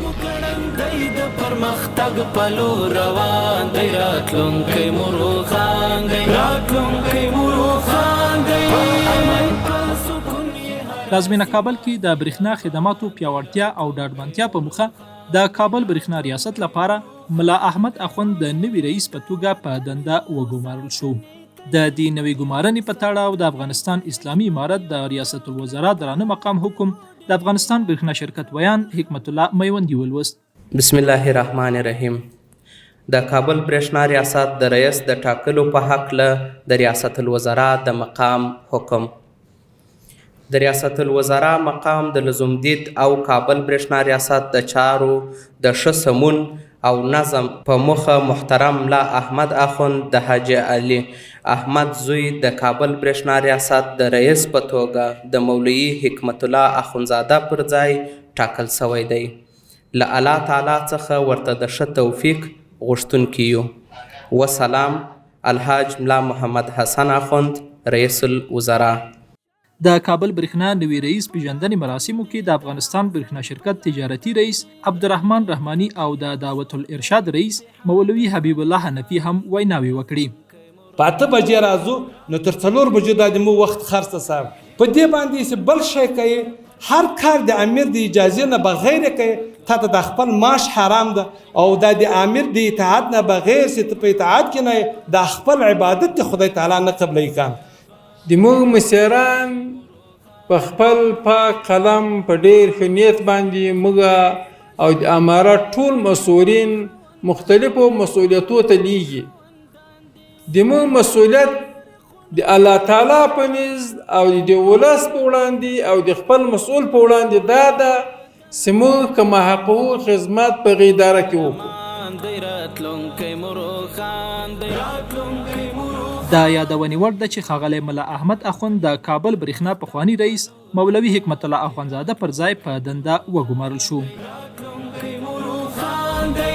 ګړندی د پرمختګ په لور روان دی، راتلونکی مو روښان دی، راتلونکی مو روښان دی. په امن په سکون یې پلازمېنه کابل کې د برښنا خدماتو پیاوړتیا او ډاډمنتیا په موخه د کابل برښنا ریاست لپاره ملا احمد اخوند د نوي رئیس په توګه په دنده وګمارل شو. د دې نوې ګمارنې په تړاو د افغانستان اسلامي امارت د ریاست الوزرا درانه مقام حکم د افغانستان برښنا شرکت ویاند حکمت الله میوندي ولوست. بسم الله الرحمن الرحیم. د کابل برښنا ریاست د رئیس د ټاکلو په هکله د ریاست الوزرا د مقام حکم. د ریاست الوزرا مقام د لزوم دید او کابل برښنا ریاست د چارو د ښه سمون او نظم په موخه محترم ملا احمد اخوند د حاجي علي احمد زوی د کابل برښنا ریاست د رئیس په توګه د مولوي حکمت الله اخندزاده پر ځای ټاکل شوی دی. له الله تعالی څخه ورته د ښه توفیق غوښتونکي یو. وسلام. الحاج ملا محمد حسن اخوند، رئیس الوزرا. د کابل برښنا نوي رئیس پېژندنې مراسمو کې د افغانستان برښنا شرکت تجارتي رئیس عبدالرحمن رحماني او د دعوت الارشاد رئیس مولوي حبیب الله حنفي هم ویناوې وکړې. په 8 بجې راځو نو تر 4 بجو دا د مو وخت خرڅ صاحب په دې باندې چې بل شی کوي، هر کار د امیر د اجازې نه بغیر کوي، تا ته د خپل معاش حرام ده، او دا د امیر د اطاعت نه بغیر چې ته په اطاعت کې نه یې، دا خپل عبادت د خدای تعالی نه قبلوي. کان د موږ مشران په خپل پاک قلم په ډېر ښه نیت باندې موږ او د امارت ټول مسؤلین مختلفو مسؤلیتو ته لیږي. د موږ مسؤلیت د الله تعالی په نزد او د ولس په وړاندې او د خپل مسؤل په وړاندې دا ده چې موږ کما حقه خدمت په هغې اداره کې وکړو. د یادونې وړ ده چې ښاغلی ملا احمد اخوند د کابل برښنا پخواني رئیس مولوي حکمت الله اخوندزاده پر ځای په دنده وګمارل شو. راتلونکی مو روښان دی.